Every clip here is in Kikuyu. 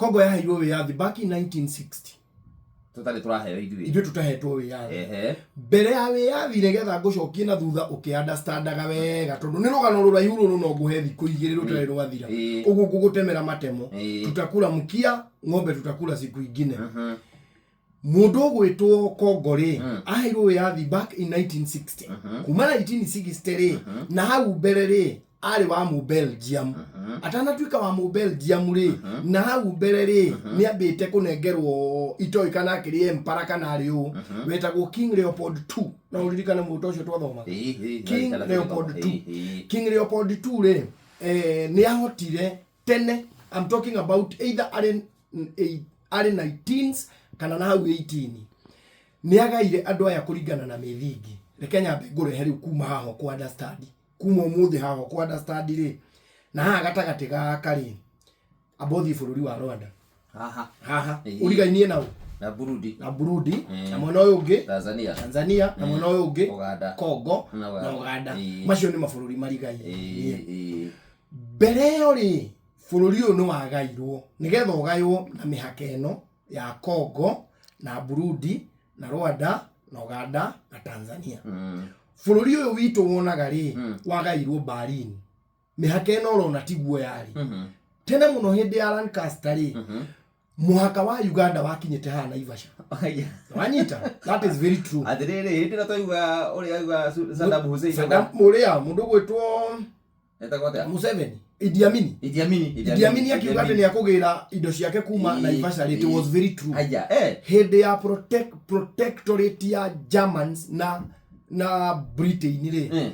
Congo yaheirwo wĩyathi back in 1960. Tũtarĩ tũraheo ithuĩ. Ithuĩ tũtahetwo wĩyathi. Mbere ya wĩyathi, nĩgetha ngũcokie na thutha ũkĩ-understandaga wega, tondũ nĩ rũgano rũraihu rũrũ, no ngũhe thikũ 2 rũtarĩ rwathira. Ũguo ngũgũtemera matemo. Tutakula mkia ng'ombe, tutakula siku ingine. Mũndũ ũgwĩtwo Congo rĩ, aheirwo wĩyathi back in 1960. Kuma 1960 rĩ, na hau mbere rĩ, arĩ wa mũ Belgium. Atanatuĩka wa mũ Belgium rĩ, na hau mbere rĩ, nĩ ambĩte kũnengerwo itoĩ kana akĩrĩ empara kana arĩ ũ wetagwo King Leopold II. No ũririkane mũndũ ũcio twathomaga? King Leopold II. King Leopold II rĩ, nĩ ahotire tene, I'm talking about either arĩ 19s kana na hau 18, nĩ agaire andũ aya kũringana na mĩthingi. Reke nyambe ngũrehe rĩu kuma haha ũkũ understand, kuma ũmũthĩ haha ũkũ understand rĩ, na haha gatagatĩ gaka rĩ, amba ũthiĩ bũrũri wa Rwanda. Haha. Haha. Ũrigainie nao. Na Burundi. Na Burundi. Na mwena ũyũ ũngĩ Tanzania. Tanzania, na mwena ũyũ ũngĩ Uganda. Congo. Na Uganda. Na Uganda. Macio nĩ mabũrũri marigainie. Mbere ĩyo rĩ, bũrũri ũyũ nĩ wagairwo nĩgetha ũgaywo na mĩhaka ĩno ya Congo na Burundi na Rwanda na Uganda na Tanzania. Bũrũri ũyũ witũ wonaga rĩ, wagairwo Berlin. Mĩhaka ĩno ũrona tiguo yarĩ tene mũno. Hĩndĩ ya Lancaster rĩ, mũhaka wa Uganda wakinyĩte haha Naivasha. Wanyita? That is very true. Atĩrĩrĩ, hĩndĩ ĩrĩa twaigua ũrĩa aigua Saddam Hussein. Saddam, ũrĩa mũndũ gwĩtwo Etagwo atĩa? Museveni, Idi Amin. Idi Amin. Idi Amin akiuga atĩ nĩ akũgĩra indo ciake kuma Naivasha rĩ, it was very true. Haya, Hĩndĩ ya protectorate ya Germans na Britain rĩ,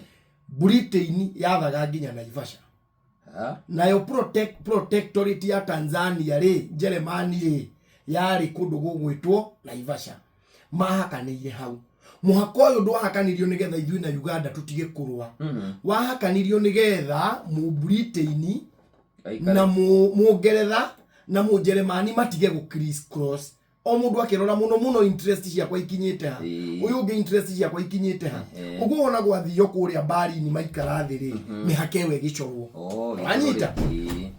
Britain yathaga nginya Naivasha. Nayo protectorate ya Tanzania rĩ, Jeremani rĩ, yarĩ kũndũ gũgwĩtwo Naivasha. Mahakanĩire hau. Mũhaka ũyũ ndwahakanirio nĩgetha ithuĩ na Uganda tũtige kũrũa. Wahakanirio nĩgetha mũ Britain Aikare. na mũngeretha na mũnjeremani matige gũ criss cross, o mũndũ akĩrora mũno mũno interest ciakwa ikinyĩte ha, ũyũ ũngĩ interest ciakwa ikinyĩte ha. Ũguo wona gwathio kũrĩa Berlin maikara thĩ rĩ, mĩhaka ĩyo ĩgĩcorwo. Oh, Wanyita?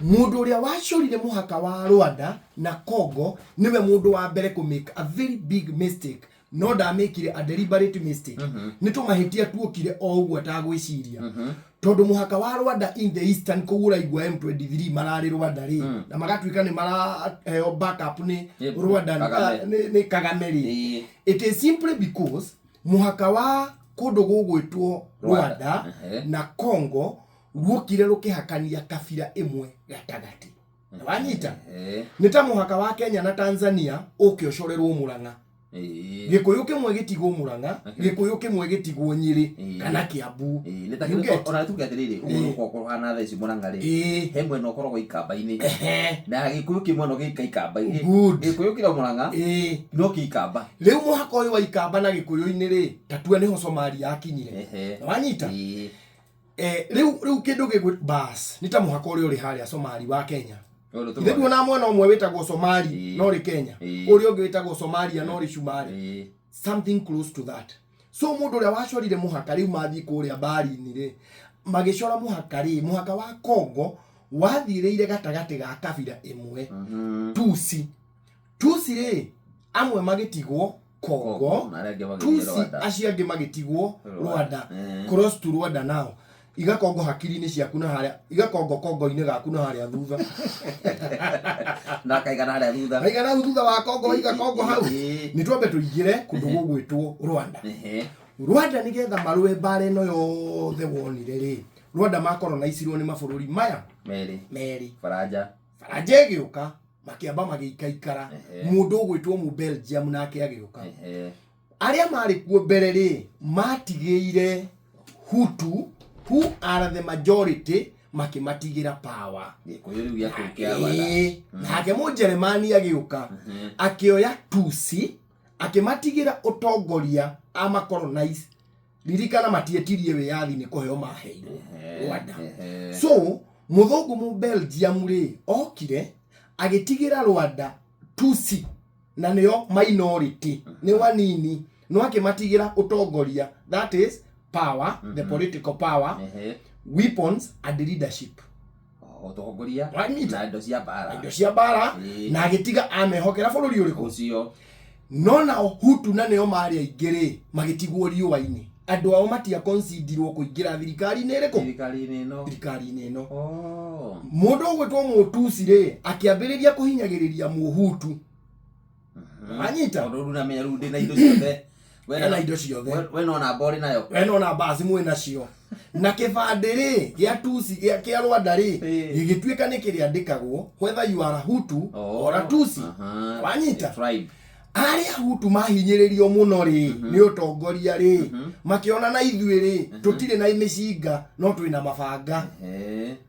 Mũndũ ũrĩa wacorire mũhaka wa Rwanda na Congo nĩwe mũndũ wa mbere kũ make a very big mistake, no ndamĩkire a deliberate mistake, nĩ tũmahĩtia tuokire o ũguo atagwĩciria, tondũ mũhaka wa Rwanda in the eastern kũu ũraigua M23 mararĩ Rwanda rĩ, na magatuĩka nĩ maraheo backup nĩ Nĩ Rwanda. Kagame. Nĩ Kagame rĩ, it is simply because mũhaka wa kũndũ gũgwĩtwo Rwanda. Rwanda na Congo ruokire rũkĩhakania kabira ĩmwe gatagatĩ. Wanyita? Nĩ ta mũhaka wa Kenya na Tanzania ũke ũcorerwo Mũrang'a, Gĩkũyũ kĩmwe gĩtigwo Mũrang'a, Gĩkũyũ kĩmwe gĩtigwo Nyĩrĩ kana Kĩambu. Nĩ ta You get? Ona tuge atĩrĩrĩ, ũguo ũkorwo kũhana thaa ici Mũrang'a rĩ, he mwena ũkoragwo Ikamba-inĩ na Gĩkũyũ kĩ mwena ũngĩ Ikamba-inĩ. Good. Gĩkũyũ kĩrĩ o Mũrang'a no kĩ Ikamba. Rĩu mũhaka ũyũ wa Ikamba na Gĩkũyũ-inĩ rĩ, tatua nĩho Somalia yakinyire. Wanyita? Rĩu kĩndũ gĩgwĩ bas nĩ ta mũhaka ũrĩa ũrĩ harĩa Somali wa Kenya. Ũyũ Ithe tuona mwena ũmwe wĩtagwo Somali no rĩ Kenya, ũrĩa ũngĩ wĩtagwo Somalia no rĩ Cumarĩ, something close to that. So mũndũ ũrĩa wacorire mũhaka rĩu, mathiĩ kũrĩa Berlin rĩ, magĩcora mũhaka rĩ, mũhaka wa Congo wathiĩrĩire gatagatĩ ga kabira ĩmwe, Tusi. Tusi rĩ, amwe magĩtigwo Congo, Congo, na arĩa angĩ magĩthiĩ Tusi Rwanda. acio angĩ magĩtigwo Rwanda. Rwanda. Cross to Rwanda now. Iga Kongo hakiri-inĩ ciaku na harĩa, iga Kongo kongo-inĩ gaku na harĩa thutha. Na akaigana harĩa thutha. Waigana hau thutha wa Kongo, waiga Kongo hau, nĩ twambe tũingĩre kũndũ gũgwĩtwo Rwanda. Rwanda, nĩgetha marũe mbara ĩno yothe wonire rĩ, Rwanda makoronaicirwo nĩ mabũrũri maya merĩ. Merĩ. Faranja. Faranja ĩgĩũka, makĩamba magĩikaikara. Mũndũ ũgwĩtwo mu Belgium nake agĩũka. Arĩa marĩ kuo mbere rĩ, matigĩire Hutu, who are the majority, makĩmatigĩra power. Gĩkũyũ rĩu gĩa kũu kĩa Rwanda. Nake mũnjeremani agĩũka, akĩoya Tusi, akĩmatigĩra ũtongoria, amacolonize. Ririkana matietirie wĩyathi, nĩ kũheo maheirwo Rwanda. So mũthũngũ mu Belgium rĩ, okire agĩtigĩra Rwanda Tusi, na nĩo minority, nĩ wanini, no akĩmatigĩra ũtongoria, that is power, the political power, weapons and leadership. Ũtongoria Wanyita? na indo cia mbara. Indo cia mbara. Na agĩtiga amehokera bũrũri ũrĩkũ? Ũcio. No nao Hutu na nĩo marĩ aingĩ rĩ, magĩtigwo riũa-inĩ. Andũ ao matia considerwo kũingĩra thirikari-inĩ ĩrĩkũ? Thirikari-inĩ ĩno. Thirikari-inĩ ĩno. Oh. Mũndũ ũgwĩtwo Mũtusi rĩ, akĩambĩrĩria kũhinyagĩrĩria Mũhutu. Wanyita? Tondũ rĩu namenya rĩu ndĩ na indo ciothe. We Ena indo ciothe. We no namba ũrĩ nayo. We no namba mwĩ nacio. Na kĩbandĩ rĩ, gĩa Tusi, kĩa Rwanda rĩ, gĩgĩtuĩka nĩ kĩrĩandĩkagwo whether you are a Hutu or a Tusi. Wanyita? Tribe. Arĩa Hutu mahinyĩrĩrio mũno rĩ, nĩ ũtongoria rĩ, makĩona na ithuĩ rĩ, tũtirĩ na mĩcinga no twĩna mabanga.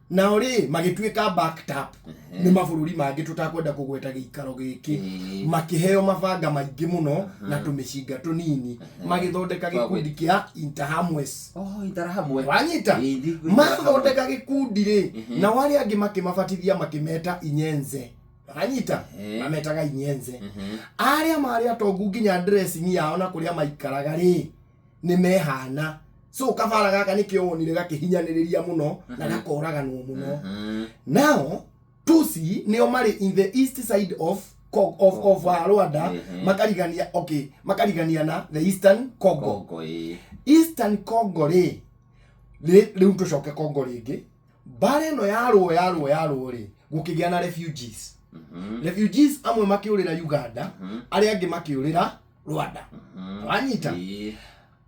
Nao rĩ, magĩtuĩka backed up nĩ mabũrũri mangĩ tũtakwenda kũgweta gĩikaro gĩkĩ. Makĩheo mabanga maingĩ mũno na tũmĩcinga tũnini. Magĩthondeka gĩkundi kĩa Interhamwes. Oh, Interahamwe. Wanyita? Mathondeka gĩkundi rĩ, nao arĩa angĩ makĩmabatithia makĩmeta Inyenze. Wanyita? Mametaga Inyenze. Arĩa marĩ atongu nginya dressing yao na kũrĩa maikaraga rĩ, nĩ mehana. So kabara gaka nĩkĩo wonire gakĩhinyanĩrĩria mũno na gakoraganwo mũno. Now Tutsi nĩo marĩ in the east side of of Rwanda, makarigania, okay, makarigania na the Eastern Congo. Congo. Eastern Congo rĩ, rĩu tũcoke Congo rĩngĩ. Mbara ĩno yarũo yarũo yarũo rĩ, gũkĩgĩa na refugees. Refugees amwe makĩũrĩra Uganda, arĩa angĩ makĩũrĩra Rwanda. Wanyita?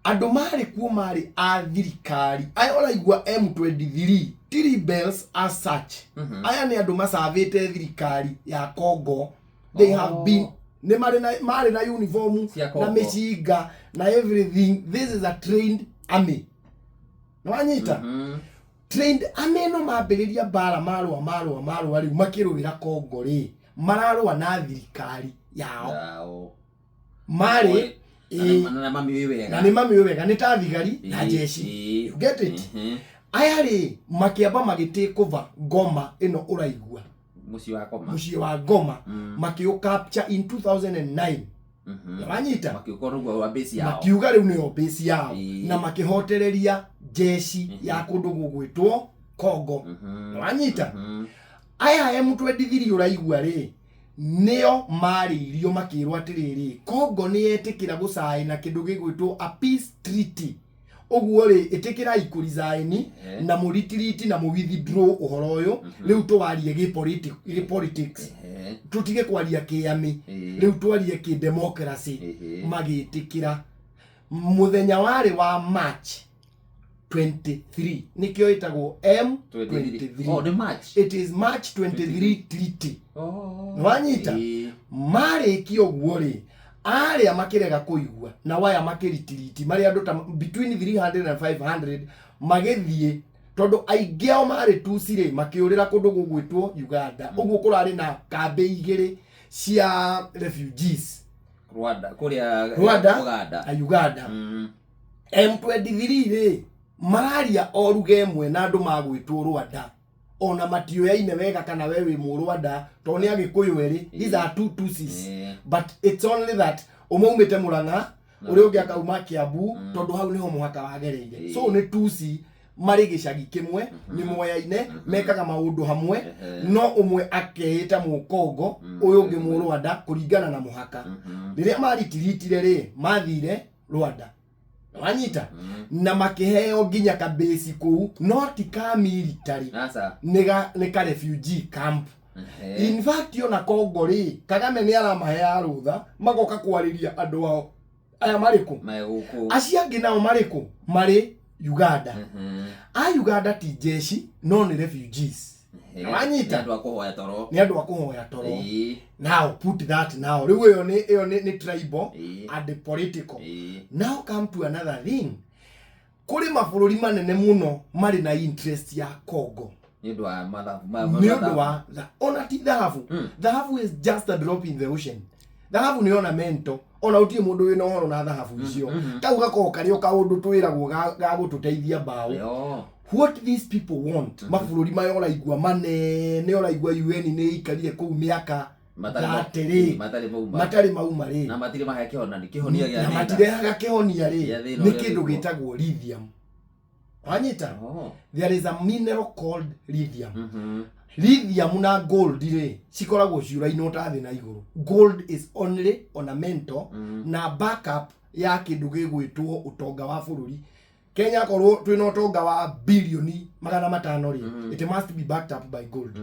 Andũ marĩ kuo marĩ a thirikari. Aya ũraigua M23 ti rebels as such. Aya nĩ andũ macavĩte thirikari ya Congo. They have been nĩ marĩ na uniform na mĩcinga na everything. This is a trained army. Nĩwanyita? Trained army ĩno mambĩrĩria mbara marũa marũa marũa rĩu makĩrũĩra Congo rĩ, mararũa na thirikari yao. Marĩ na mamiũĩ wega. Na nĩ mamiũĩ wega, nĩ ta thigari na jeshi. You get it? Aya rĩ makĩamba magĩ over Goma ĩno ũraigua. Mũciĩ wa Goma. Mũciĩ wa Goma. Makĩũ capture in 2009. Wanyita? Makiuga rĩu nĩyo base yao. Na makĩhotereria jeshi ya kũndũ gũgwĩtwo Congo. Wanyita? Aya M23 ũraigua rĩ, nĩo marĩirio makĩrwo atĩrĩrĩ, Congo nĩ yetĩkĩra gũcaina kĩndũ gĩgwĩtwo a peace treaty. Ũguo rĩ, ĩtĩkĩrai kũ resign na mũ retreat na mũ withdraw ũhoro ũyũ, rĩu tũwarie gĩ politics. Tũtige kwaria kĩami, rĩu twarie kĩ democracy. Magĩtĩkĩra. Mũthenya warĩ wa March 23, nĩkĩo ĩtagwo M23. Oh, nĩ March. It is March 23 treaty. Wanyita? Marĩkia ũguo rĩ, arĩa makĩrega kũigua na waya makĩritiriti marĩ andũ ta between 300 and 500 magĩthiĩ, tondũ aingĩ ao marĩ Tutsi rĩ, makĩũrĩra kũndũ gũgwĩtwo Uganda. Ũguo kũrarĩ na kambĩ igĩrĩ cia refugees. Rwanda, kũrĩa Rwanda Uganda. na Uganda. M23 rĩ, mararia o ruga ĩmwe na andũ magwĩtwo Rwanda. Ona matioyaine wega kana we wĩ Mũrwanda, tondũ nĩ Agĩkũyũ erĩ. These are two Tutsis. But it's only that ũmwe umĩte Mũrang'a, ũrĩa ũngĩ akauma Kiambu, tondũ hau nĩho mũhaka wagereire. So nĩ Tutsi marĩ gĩcagi kĩmwe, nĩ moyaine, mekaga maũndũ hamwe, no ũmwe akeĩta Mũkongo, ũyũ ũngĩ Mũrwanda, kũringana na mũhaka. Rĩrĩa maritiritire rĩ, mathire Rwanda. Wanyita? Na makĩheo nginya kabase kũu, no ti ka military. Nĩ ka refugee camp. In fact, ona Congo rĩ, Kagame nĩ aramaheaga rũtha, magoka kwarĩria andũ ao. Aya marĩ kũ? Acio angĩ nao marĩ kũ? Marĩ Uganda. A Uganda ti jeshi, no nĩ refugees. Wanyita? Nĩ andũ a kũhoya toro. Nĩ andũ a kũhoya toro. Now put that now. Rĩu ĩyo nĩ tribal and political. Now come to another thing. Kũrĩ mabũrũri manene mũno marĩ na interest ya Congo. Nĩ ũndũ wa mathabu. Nĩ ũndũ wa ona ti thahabu. Thahabu is just a drop in the ocean. Thahabu nĩ ornamental. Ona gũtirĩ mũndũ wĩna ũhoro na thahabu icio. Kau gakoragwo karĩ o kaũndũ twĩragwo ga gũtũteithia mbaũ. What these people want, mabũrũri maya ũraigua manene, ũraigua UN nĩ ĩikarire kũu mĩaka 30 rĩ, matarĩ mauma rĩ. Na matirĩ mahe kĩhonia kĩhonia gĩa Na thĩna. matirehaga kĩhonia rĩ, Gĩa thĩna nĩ ũrĩa kĩndũ wĩkuo. gĩtagwo lithium. Wanyita? Oh. There is a mineral called lithium. Lithium na gold rĩ, cikoragwo ciũrainwo ta thĩ na igũrũ. Gold is only ornamental na backup ya kĩndũ gĩgwĩtwo ũtonga wa bũrũri. Kenya korwo twĩna ũtonga wa bilioni 500 rĩ, it must be backed up by gold.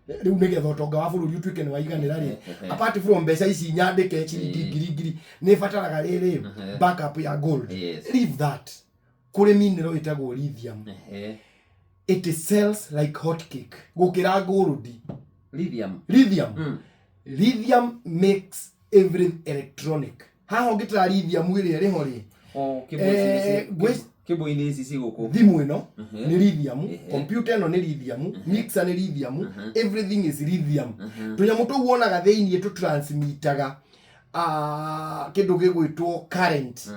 Rĩu nĩgetha ũtonga wa bũrũri ũtuĩke nĩ waiganĩra rĩ, apart from mbeca ici nyandĩke ciringi ngiri ngiri, nĩ bataraga rĩrĩ backup ya gold. Leave that. Kũrĩ mineral ĩtagwo lithium. It sells like hot cake gũkĩra gold. Lithium. Lithium. Lithium makes every electronic. Haha ũngĩtara lithium ĩrĩa ĩrĩho rĩ, Oh, kĩbũ-inĩ ici ci gũkũ. Thimũ ĩno nĩ lithium, computer ĩno nĩ lithium, mixer nĩ lithium, everything is lithium. Tũnyamũ tũu wonaga thĩiniĩ tũtransmitaga kĩndũ gĩgwĩtwo current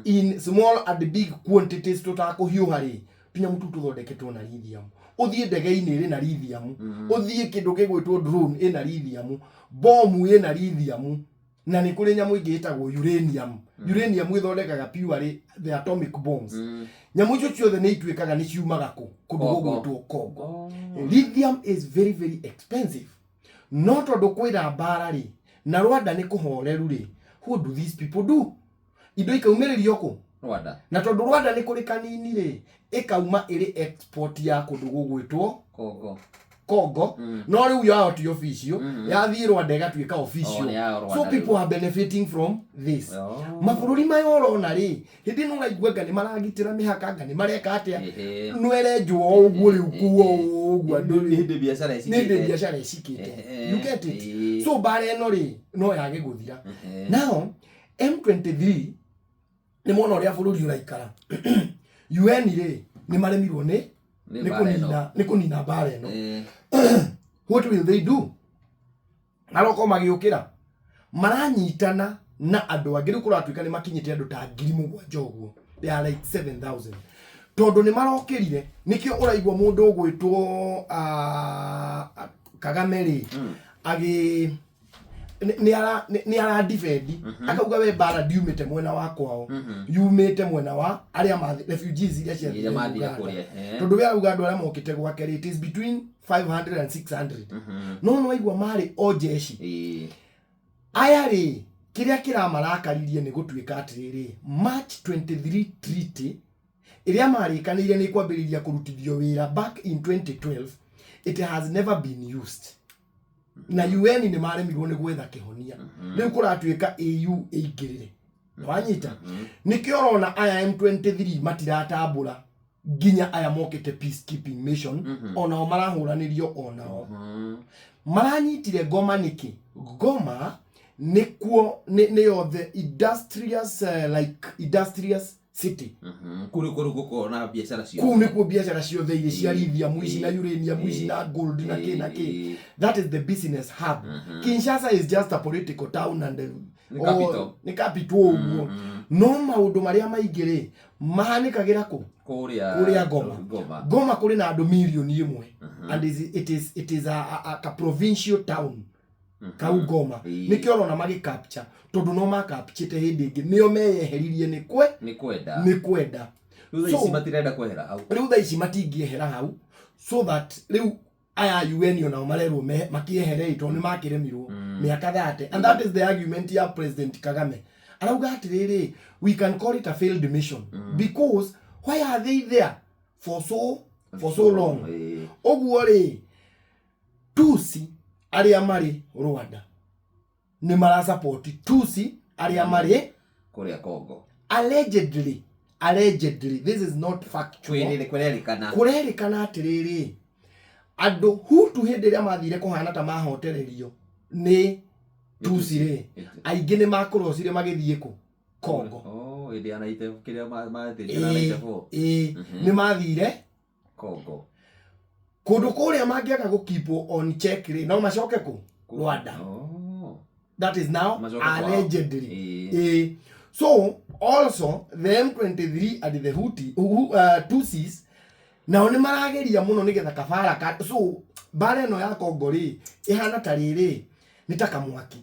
in small and big quantities tũtakũhiũha rĩ, tũnyamũ tũu tũthondeketwo na lithium. Ũthiĩ ndege-inĩ ĩrĩ na lithium, ũthiĩ kĩndũ gĩgwĩtwo drone ĩna lithium, bomu ĩna lithium, na nĩ kũrĩ nyamũ ĩngĩ ĩtagwo uranium. Uranium ĩthondekaga purely the atomic bombs. Nyamũ icio ciothe nĩ ituĩkaga nĩ ciumaga kũ? Kũndũ Congo. gũgwĩtwo Congo. Oh. Lithium is very very expensive. No tondũ kwĩna mbara rĩ, na Rwanda nĩ kũhoreru rĩ, what do these people do? Indo ikaumĩrĩrio kũ? Rwanda. Na tondũ Rwanda nĩ kũrĩ kanini rĩ, ĩkauma ĩrĩ export ya kũndũ gũgwĩtwo Congo. Congo. No rĩu yao ti official, yathiĩ Rwanda ĩgatuĩka official. Oh, nĩ ya Rwanda So rĩu. people are benefiting from this. Oh. Mabũrũri maya ũrona rĩ, hĩndĩ ĩno ũraigua anga nĩ maragitĩra mĩhaka, anga nĩ mareka atĩa, nwerenjwo o ũguo rĩu kuo ũguo andũ Nĩ hĩndĩ biacara nĩ hĩndĩ ĩcikĩte. biacara ĩcikĩte. You get it? So mbara ĩno rĩ, no yage gũthira. Now M23 nĩ mona ũrĩa bũrũri ũraikara. UN rĩ, nĩ maremirwo nĩ Nĩ nĩ mbara ĩno. kũnina, nĩ kũnina mbara ĩno. What will they do? Maroko magĩũkĩra, maranyitana na andũ angĩ. Rĩu kũratuĩka nĩ makinyĩte andũ ta 7,000 ũguo, they are like 7000, tondũ nĩ marokĩrire. Nĩkĩo ũraigua mũndũ ũgwĩtwo Kagame rĩ, agĩ nĩ ara defend, akauga we mbara ndiumĩte mwena wa kwao, yumĩte mwena wa arĩa refugees iria ciathire Iria mathire Uganda. kũrĩa, eh. Tondũ we arauga andũ arĩa mokĩte gwake rĩ, it is between 500 and 600, no no aigua marĩ o jeshi. Aya rĩ, kĩrĩa kĩramarakaririe nĩ gũtuĩka atĩrĩrĩ, March 23 treaty ĩrĩa marĩkanĩire nĩ kwambĩrĩria kũrutithio wĩra back in 2012, it has never been used, na UN nĩ maremirwo nĩ gwetha kĩhonia. Rĩu kũratuĩka AU ĩingĩrĩre. Wanyita? Nĩkĩo ũrona aya M23 matiratambũra nginya aya mokĩte peacekeeping mission, onao marahũranĩrio onao. Maranyitire Goma nĩkĩ? Goma nĩkuo nĩyo the industrious, like industrious city. Kũrĩ kũrĩ gũkorwo na biacara ciothe. Kũu nĩkuo biacara ciothe irĩ cia lithium ici na uranium ici na gold na kĩ na kĩ. That is the business hub. Kinshasa is just a political town and Nĩ capital. Nĩ capital ũguo, no maũndũ marĩa maingĩ rĩ, mahanĩkagĩra kũ? Kũrĩa. Kũrĩa Goma. Goma. Goma kũrĩ na andũ 1 million and it is a provincial town kau Goma. Nĩkĩo ũrona magĩcapture, tondũ no makapchĩte hĩndĩ ĩngĩ, nĩo meyeheririe nĩ kwe Nĩ kwenda. Nĩ kwenda. Rĩu thaa ici matirenda kwehera hau. Rĩu thaa ici matingĩehera hau, so that rĩu aya UN onao marerwo makĩehere tondũ nĩ makĩremirwo mĩaka 30, and that is the argument ya President Kagame. Arauga atĩrĩrĩ, we can call it a failed mission because why are they there for so long? Ũguo rĩ, Tusi arĩa marĩ Rwanda nĩ marasupport Tusi arĩa marĩ Kũrĩa Congo. Allegedly, allegedly, this is not factual. Kũrerĩkana. Kũrerĩkana atĩrĩrĩ, andũ Hutu hĩndĩ ĩrĩa mathire kũhana ta mahotererio nĩ Tusi rĩ, aingĩ nĩ makũrocire magĩthiĩ kũ? Congo. Oh, hĩndĩ ya 90 kĩrĩa mathĩnjana 94. Ĩĩ, nĩ mathire Congo. Kũndũ kũrĩa mangĩaga gũkeep on check rĩ, no macoke kũ? Rwanda. Oh. That is now Macoke kwao. allegedly. Eh, so also the M23 and the Huti, Tutsis nao nĩ marageria mũno nĩgetha kabara ka, so mbara ĩno ya Congo rĩ, ĩhana ta rĩrĩ nĩ ta kamwaki.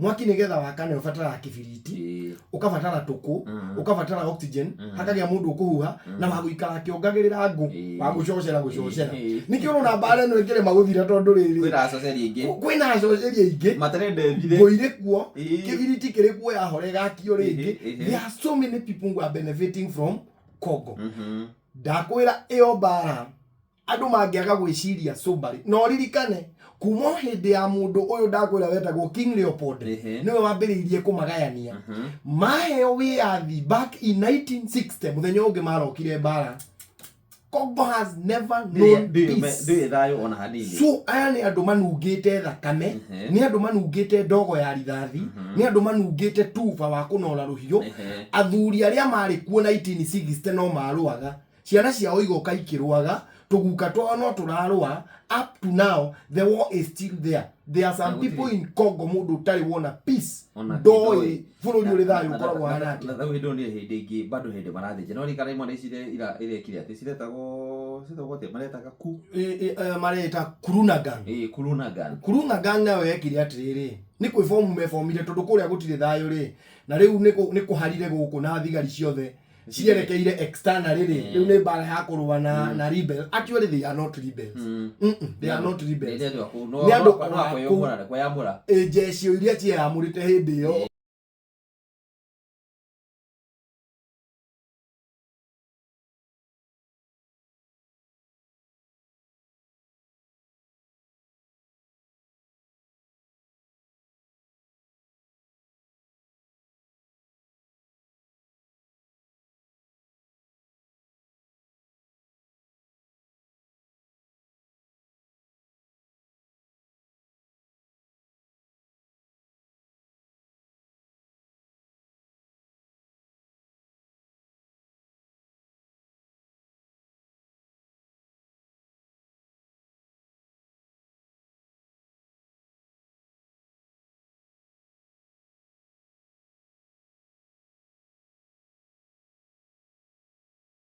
Mwaki nĩgetha wakane ũbataraga kĩbiriti, ũkabatara tũkũ, ũkabatara oxygen, hakagĩa mũndũ ũkũhuha na wa gũikara akĩongagĩrĩra ngũ, wa gũcocera gũcocera. Nĩkĩo ũrona mbara ĩno ĩkĩrema gũthira tondũ rĩrĩ, Kwĩna acoceri aingĩ. Kwĩna acoceri aingĩ. Matarendethire. Ngũ irĩ kuo, kĩbiriti kĩrĩ kuo, yahora ĩgakio rĩngĩ. There are so many people who are benefiting from Congo. Ndakwĩra ĩyo mbara andũ mangĩaga gwĩciria soberly, na ũririkane kuma o hĩndĩ ya mũndũ ũyũ ndakwĩra wetagwo King Leopold, nĩwe wambĩrĩirie kũmagayania. Maheo wĩyathi back in 1960, mũthenya ũngĩ marokire mbara. Congo has never known peace. Ndĩrĩ thayũ ona hanini. So aya nĩ andũ manungĩte thakame, nĩ andũ manungĩte ndogo ya rithathi, nĩ andũ manungĩte tuba wa kũnora rũhiũ. Athuri arĩa marĩ kuo 1960 no marũaga, ciana ciao igoka ikĩrũaga, tũguka twao no tũrarũa. Up to now the war is still there. There are some Na people in Congo mũndũ ũtarĩ wona peace, Ona ndoĩ kĩndoĩ. Bũrũri ũrĩ thayũ ũkoragwo hana atĩa. Na hĩndĩ ĩyo nĩ hĩndĩ ĩngĩ bado hĩndĩ marathĩnja no rikana imwe ici irekire atĩ ciretagwo ciretagwo atĩa maretaga ku Mareta Kuruna Gang. Ĩ, Kuruna Gang. Kuruna Gang nayo yekire atĩrĩrĩ, nĩ kwĩbomu mebomire tondũ kũrĩa gũtirĩ thayũ rĩ, na rĩu nĩ kũharire gũkũ na thigari ciothe cierekeire externally rĩ, rĩu nĩ mbara ya kũrũa na rebel. Actually they are not rebels. They are not rebels. Nĩ andũ a kũu. Nĩ andũ No a kũu. kwĩyamũra kwĩyamũra. Ĩ, jeshi iria cieyamũrĩte hĩndĩ ĩyo.